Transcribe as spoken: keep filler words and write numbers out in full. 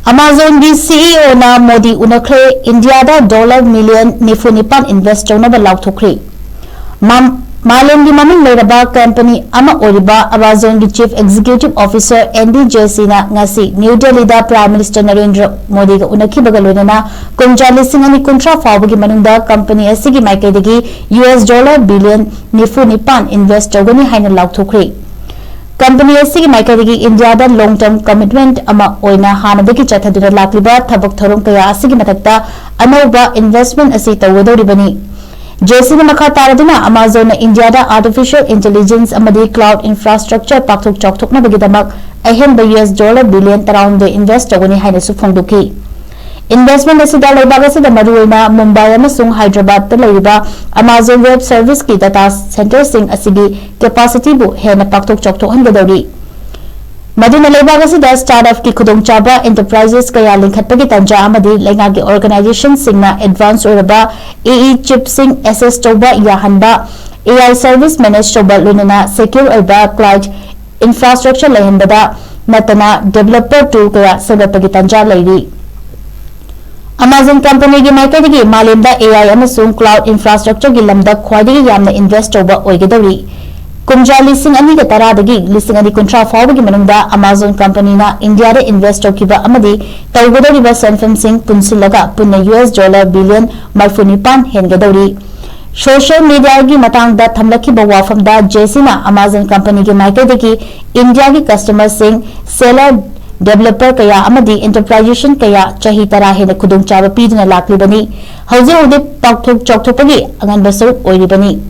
ꯑꯃꯥꯖꯣꯟꯒꯤ ꯁꯤꯏꯑꯣꯅ ꯃꯣꯗꯤ ꯎꯅꯈ꯭ꯔꯦ, ꯏꯟꯗꯤꯌꯥꯗ dollar million ꯅꯤꯐꯨ ꯅꯤꯄꯥꯟ ꯏꯟꯚꯦꯁ꯭ꯠ ꯇꯧꯅꯕ ꯂꯥꯎꯊꯣꯛꯈ꯭ꯔꯦ꯫ ꯃꯥ-, ꯃꯥꯂꯦꯝꯒꯤ ꯃꯃꯤꯡ ꯂꯩꯔꯕ ꯀꯝꯄꯅꯤ ꯑꯃ ꯑꯣꯏꯔꯤꯕ ꯑꯃꯥꯖꯣꯟꯒꯤ ꯆꯤꯐ ꯑꯦꯛꯖꯤꯀ꯭ꯌꯨꯇꯤꯚ ꯑꯣꯐꯤꯁꯔ ꯑꯦꯟꯗꯤ ꯖꯦꯁꯤꯅ ꯉꯁꯤ ꯅ꯭ꯌꯨ ꯗꯦꯜꯂꯤꯗ ꯄ꯭ꯔꯥꯏꯝ ꯃꯤꯅꯤꯁꯇꯔ ꯅꯔꯦꯟꯗ꯭ꯔ ꯃꯣꯗꯤꯒ ꯎꯅꯈꯤꯕꯒ ꯂꯣꯏꯅꯅ ꯀꯨꯝꯖꯥ ꯂꯤꯁꯤꯡ ꯑꯅꯤ ꯀꯨꯟꯊ꯭ꯔꯥ ꯐꯥꯎꯕꯒꯤ ꯃꯅꯨꯡꯗ ꯀꯝꯄꯅꯤ ꯑꯁꯤꯒꯤ ꯃꯥꯏꯀꯩꯗꯒꯤ ꯌꯨ ꯑꯦꯁ ꯗꯣꯂꯔ ꯕꯤꯂꯤꯌꯟ ꯅꯤꯐꯨ ꯅꯤꯄꯥꯟ ꯏꯟꯚꯦꯁ꯭ꯠ ꯇꯧꯒꯅꯤ ꯍꯥꯏꯅ ꯂꯥꯎꯊꯣꯛꯈ꯭ꯔꯦ꯫ ꯀꯝꯄꯅꯤ ꯑꯁꯤꯒꯤ ꯃꯥꯏꯀꯩꯗꯒꯤ ꯏꯟꯗꯤꯌꯥꯗ ꯂꯣꯡ ꯇꯔꯝ ꯀꯃꯤꯠꯃꯦꯟꯠ ꯑꯃ ꯑꯣꯏꯅ ꯍꯥꯟꯅꯗꯒꯤ ꯆꯠꯊꯗꯨꯅ ꯂꯥꯛꯂꯤꯕ ꯊꯕꯛ ꯊꯧꯔꯝ ꯀꯌꯥ ꯑꯁꯤꯒꯤ ꯃꯊꯛꯇ ꯑꯅꯧꯕ ꯏꯟꯚꯦꯁ꯭ꯠꯃꯦꯟꯠ ꯑꯁꯤ ꯇꯧꯒꯗꯧꯔꯤꯕꯅꯤ꯫ ꯖꯦꯁꯤꯅ ꯃꯈꯥ ꯇꯥꯔꯗꯨꯅ ꯑꯃꯥꯖꯣꯟꯅ ꯏꯟꯗꯤꯌꯥꯗ ꯑꯥꯔꯇꯤꯐꯤꯁꯤꯌꯦꯜ ꯏꯟꯇꯦꯂꯤꯖꯦꯟꯁ ꯑꯃꯗꯤ ꯀ꯭ꯂꯥꯎꯗ ꯏꯟꯐ꯭ꯔꯥꯁ꯭ꯇ꯭ꯔꯛꯆꯔ ꯄꯥꯛꯊꯣꯛ ꯆꯥꯎꯊꯣꯛꯅꯕꯒꯤꯗꯃꯛ ꯑꯍꯦꯟꯕ ꯌꯨ ꯑꯦꯁ ꯗꯣꯂꯔ ꯕꯤꯂꯤꯌꯟ ꯇꯔꯥꯍꯨꯝꯗꯣꯏ ꯏꯟꯚꯦꯁ꯭ꯠ ꯇꯧꯒꯅꯤ ꯍꯥꯏꯅꯁꯨ ꯐꯣꯡꯗꯣꯛꯈꯤ꯫ ꯏꯟꯚꯦꯁ꯭ꯠꯃꯦꯟꯠ ꯑꯁꯤꯗ ꯂꯩꯕꯥꯛ ꯑꯁꯤꯗ ꯃꯔꯨꯑꯣꯏꯅ ꯃꯨꯝꯕꯥꯏ ꯑꯃꯁꯨꯡ ꯍꯥꯏꯗ꯭ꯔꯕꯥꯗꯇ ꯂꯩꯔꯤꯕ ꯑꯃꯥꯖꯣꯟ ꯋꯦꯕ ꯁꯔꯚꯤꯁꯀꯤ ꯗꯦꯇꯥ ꯁꯦꯟꯇꯔꯁꯤꯡ ꯑꯁꯤꯒꯤ ꯀꯦꯄꯥꯁꯤꯇꯤꯕꯨ ꯍꯦꯟꯅ ꯄꯥꯛꯊꯣꯛ ꯆꯥꯎꯊꯣꯛꯍꯟꯒꯗꯧꯔꯤ꯫ ꯃꯗꯨꯅ ꯂꯩꯕꯥꯛ ꯑꯁꯤꯗ ꯁ꯭ꯇꯥꯔꯠ ꯑꯞꯀꯤ ꯈꯨꯗꯣꯡꯆꯥꯕ, ꯑꯦꯟꯇꯔꯄ꯭ꯔꯥꯏꯖꯦꯁ ꯀꯌꯥ ꯂꯤꯡꯈꯠꯄꯒꯤ ꯇꯥꯟꯖꯥ ꯑꯃꯗꯤ ꯂꯩꯉꯥꯛꯀꯤ ꯑꯣꯔꯒꯅꯥꯏꯖꯦꯁꯟꯁꯤꯡꯅ ꯑꯦꯗꯚꯥꯟꯁ ꯑꯣꯏꯔꯕ ꯑꯦ ꯏ ꯆꯤꯞꯁꯤꯡ ꯑꯦꯁꯦꯁ ꯇꯧꯕ ꯌꯥꯍꯟꯕ, ꯑꯦ ꯑꯥꯏ ꯁꯔꯚꯤꯁ ꯃꯦꯅꯦꯖ ꯇꯧꯕ, ꯂꯣꯏꯅꯅ ꯁꯦꯀ꯭ꯌꯨꯔ ꯑꯣꯏꯕ ꯀ꯭ꯂꯥꯎꯗ ꯏꯟꯐ꯭ꯔꯥꯁ꯭ꯇ꯭ꯔꯛꯆꯔ ꯂꯩꯍꯟꯕꯗ ꯅꯠꯇꯅ ꯗꯤꯕꯦꯂꯄꯔ ꯇꯨꯜ ꯀꯌꯥ ꯁꯦꯝꯒꯠꯄꯒꯤ ꯇꯥꯟꯖꯥ ꯂꯩꯔꯤ꯫ ꯑꯃꯥꯖꯣꯟ ꯀꯝꯄꯅꯤꯒꯤ ꯃꯥꯏꯀꯩꯗꯒꯤ ꯃꯥꯂꯦꯝꯗ ꯑꯦ ꯑꯥꯏ ꯑꯃꯁꯨꯡ ꯀ꯭ꯂꯥꯎꯗ ꯏꯟꯐ꯭ꯔꯥꯁ꯭ꯇ꯭ꯔꯛꯆꯔꯒꯤ ꯂꯝꯗ ꯈ꯭ꯋꯥꯏꯗꯒꯤ ꯌꯥꯝꯅ ꯏꯟꯚꯦꯁ꯭ꯠ ꯇꯧꯕ ꯑꯣꯏꯒꯗꯧꯔꯤ꯫ ꯀꯨꯝꯖꯥ ꯂꯤꯁꯤꯡ ꯑꯅꯤꯒ ꯇꯔꯥꯗꯒꯤ ꯂꯤꯁꯤꯡ ꯑꯅꯤ ꯀꯨꯟꯊ꯭ꯔꯥ ꯐꯥꯎꯕꯒꯤ ꯃꯅꯨꯡꯗ ꯑꯃꯥꯖꯣꯟ ꯀꯝꯄꯅꯤꯅ ꯏꯟꯗꯤꯌꯥꯗ ꯏꯟꯚꯦꯁ꯭ꯠ ꯇꯧꯈꯤꯕ ꯑꯃꯗꯤ ꯇꯧꯒꯗꯧꯔꯤꯕ ꯁꯦꯟꯐꯝꯁꯤꯡ ꯄꯨꯟꯁꯤꯜꯂꯒ ꯄꯨꯟꯅ ꯌꯨ ꯑꯦꯁ ꯗꯣꯂꯔ ꯕꯤꯂꯤꯌꯟ ꯃꯔꯤꯐꯨ ꯅꯤꯄꯥꯟ ꯍꯦꯟꯒꯗꯧꯔꯤ꯫ ꯁꯣꯁꯤꯌꯦꯜ ꯃꯤꯗꯤꯌꯥꯒꯤ ꯃꯇꯥꯡꯗ ꯊꯝꯂꯛꯈꯤꯕ ꯋꯥꯐꯝꯗ ꯖꯦꯁꯤꯅ ꯑꯃꯥꯖꯣꯟ ꯀꯝꯄꯅꯤꯒꯤ ꯃꯥꯏꯀꯩꯗꯒꯤ ꯏꯟꯗꯤꯌꯥꯒꯤ ꯀꯁꯇꯃꯔꯁꯤꯡ, ꯁꯦꯂꯔ, ꯗꯤꯕꯦꯂꯄꯔ ꯀꯌꯥ ꯑꯃꯗꯤ ꯑꯦꯟꯇꯔꯄ꯭ꯔꯥꯏꯖꯦꯁꯟ ꯀꯌꯥ ꯆꯍꯤ ꯇꯔꯥ ꯍꯦꯟꯅ ꯈꯨꯗꯣꯡꯆꯥꯕ ꯄꯤꯗꯨꯅ ꯂꯥꯛꯂꯤꯕꯅꯤ꯫ ꯍꯧꯖꯤꯛ ꯍꯧꯖꯤꯛ ꯄꯥꯛꯊꯣꯛ ꯆꯥꯎꯊꯣꯛꯄꯒꯤ ꯑꯉꯟꯕ ꯁꯔꯨꯛ ꯑꯣꯏꯔꯤꯕꯅꯤ꯫